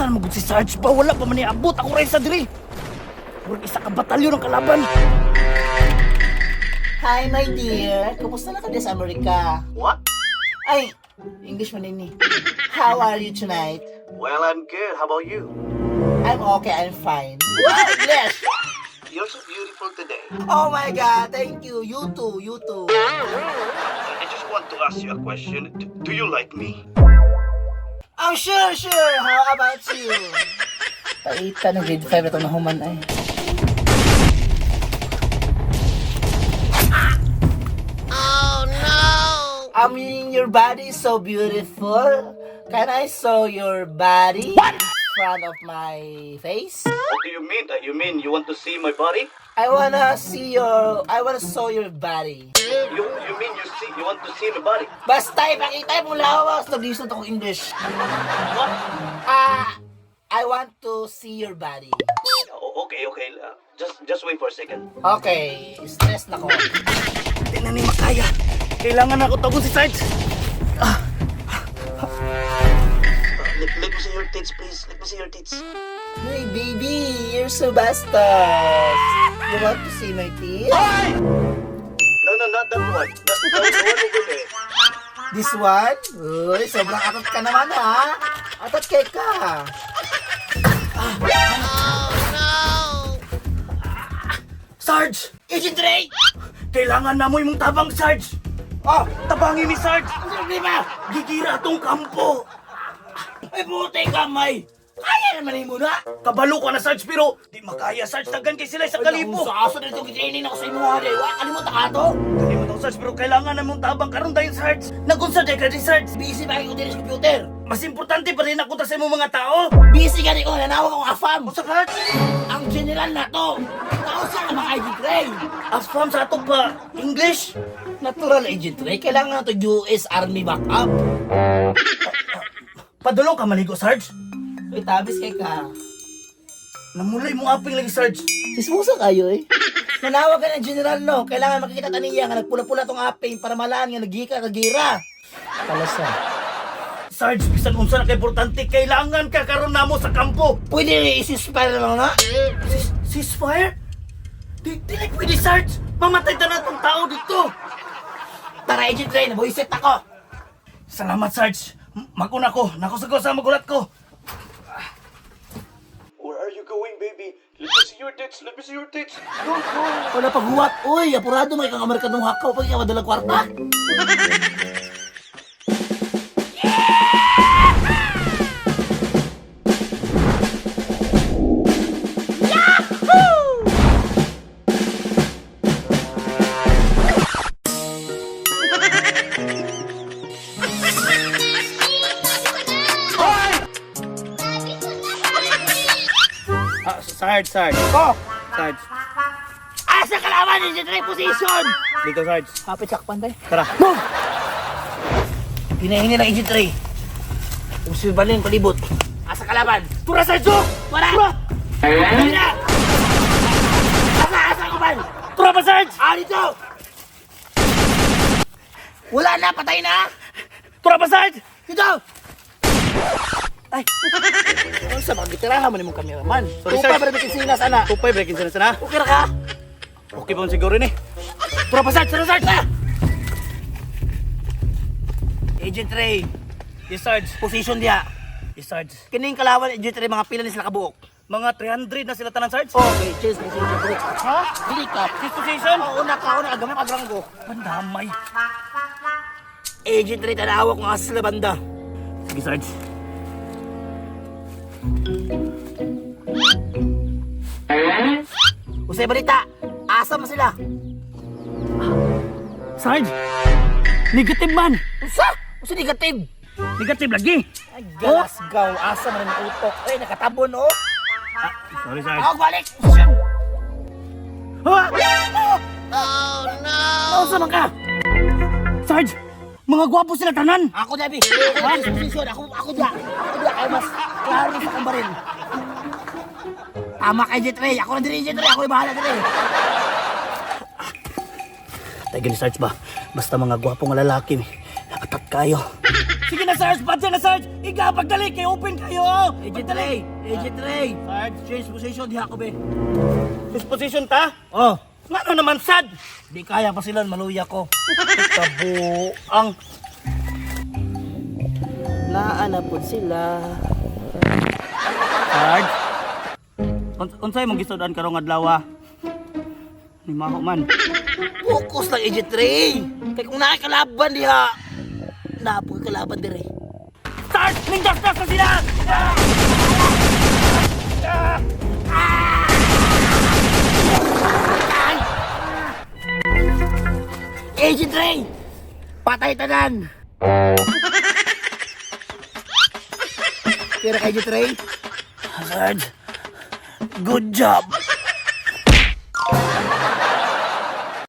Asa na magud si Sarge ba? Wala pa man niabot. Ako rin sa diri. Murag isa ka batalyon ang kalaban. Hi, my dear. Kumusta na ka sa Amerika? What? Ay, English man ini. How are you tonight? Well, I'm good. How about you? I'm okay, I'm fine. Wow, English! You're so beautiful today. Oh my God, thank you. You too, you too. I just want to ask you a question. Do you like me? Oh, sure, sure. How about you? Paita ng grade 5 na itong nahuman ay. Oh no! I mean, your body is so beautiful. Can I saw your body in front of my face? What do you mean? You mean you want to see my body? I wanna saw your body. You mean you want to see my body? Basta ipakita mo lawas. Nag-listen ako English. What? Ah, I want to see your body. Oh, okay, okay. Just wait for a second. Okay, stress na ko. Di na ni makaya. Kailangan ako tagon si Sarge. Let me see your tits, please. Let me see your tits. Hey, baby, you're so bastos. You want to see my teeth? No, not that one. The one over there. This one? Uy, sobrang atat ka naman, ha? Atat kay ka. Sarge! Agent Ray! Kailangan na mo imong tabang, Sarge! Oh, Tabangi mi, Sarge! ano problema? Gigira atong kampo! Ay, buti kamay. Kaya naman mo na. Kabalo ka na, Sarge, pero di makaya, Sarge. Tagan kay sila sa kalibo. Sa aso na itong training ako sa imo, ha? Wa, kalimutan ka to. Kalimutan ko, Sarge, pero kailangan na mong tabang karon dahil, Sarge. Nagunsa day ka di, Sarge. Busy ba kayo sa computer? Mas importante pa rin ako ta sa imong mga tao. Busy ka rin ko, nanawag akong afam. Unsa, Sarge? Ang general na to. Nausa ka mga Agent Ray. Afam sa ato pa English. Natural Agent Ray, kailangan na to US Army backup. Padulong ka maligo, Sarge. Uy, tabis kay ka. Namulay mong aping lagi, Sarge. Sismusa kayo eh. Nanawag ka ng general no, kailangan makikita ta niya nga nagpula-pula tong aping para malaan nga nagika kagira. Kalasa. Sarge, bisan unsa na ka importante, kailangan ka karon namo sa kampo. Pwede rin isi-spare lang na. Ceasefire? Di, dili pwede, Sarge. Mamatay ta na tong tao dito. Tara Agent Ray, nabuisit ako. Salamat, Sarge. Maguna ko. Nakusagaw sa magulat ko. Where are you going, baby? Let me see your tits. Let me see your tits. Don't go. Wala paghuwat. Uy, apurado may kang Amerikanong hakaw pag ikaw madalang kwarta. Ah, Sarge, Sarge. Oh, Sarge. asa kalaban Agent Ray position. Dito, Sarge. Kapit sakpan tayo. Tara. Move! Hinahingi ng Agent Ray. Obserbalin palibot. Asa kalaban? Tura, Sarge! oh! Wala! Tura! Dali na! Asa, asa ko man? Tura pa, Sarge! Ah, dito! Wala na, patay na! Tura pa, Sarge! Dito! Ay! Ano sa mga gitirahan mo ni mong cameraman? Sorry, Tupay sir. pa rin sinas, ana. Tupay, breaking sila sana. Okay ra ka? Okay pa man siguro ni. Tura pa, Sarge! Tura, Sarge! Ah! Agent Ray, Yes, Sarge. position diha. Yes, Sarge. Kining kalawan, Agent Ray, mga pila ni sila kabuok. Mga 300 na sila tanan, Sarge. Okay, cheers, position. Ha? Dili ka. This position? Oo, una ka, una ka, gamay ka ko. Pandamay. Agent Ray, tanawa kung asa sila banda. Sige, Sarge. Usay balita, asa man sila? Sarge! Negative man! Usa! Usa negative! Negative lagi! Ay, galasgaw, asa man ang utok. Ay, nakatabon, oh. Ah, sorry, Sarge. Ako, balik! Position! Ah! Oh, no! Nausa man ka? Sarge! Mga gwapo sila tanan! Ako, Debbie! Ako, position! Ako diya! Ako diya! Kaya mas klaro sa kong baril. Tama kay Jet Ray! Ako na diri, Jet Ray! Ako yung bahala diri! Tay gani, Sarge ba? Basta mga gwapo nga lalaki ni. Atat kayo. Sige na, Sarge! Badya na, Sarge! Ikaw, pagdali! Kay open kayo! Agent Ray! Agent Ray! Sarge, Change position diha ko be. disposition ta? Oh, Ngano naman, sad? di kaya pa sila maluya ko. Kabuang. Naa na pud sila. Sarge? Unsay mong gisudan karong adlaw? Ah? Ni maho man. Focus lang, Agent Ray. Kay kung naa kalaban diha, naa po kalaban dire. Sarge! Ningdas-das na sila! Agent Ray! Patay tanan! Pero kay Agent Ray, Sarge, good job!